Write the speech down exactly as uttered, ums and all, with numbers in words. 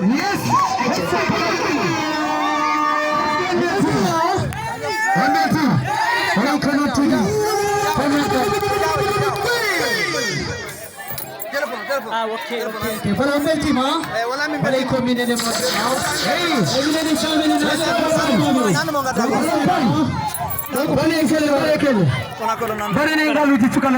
Yes. Honnde tu? Onon ko non tigi. Honnde tu? Ah, ok, ok. Ke fala on beltima. Wala ko minen e mon. Hey. Minen e salmini. Bone kele, bone kele. Bone ne ngaluji cukala.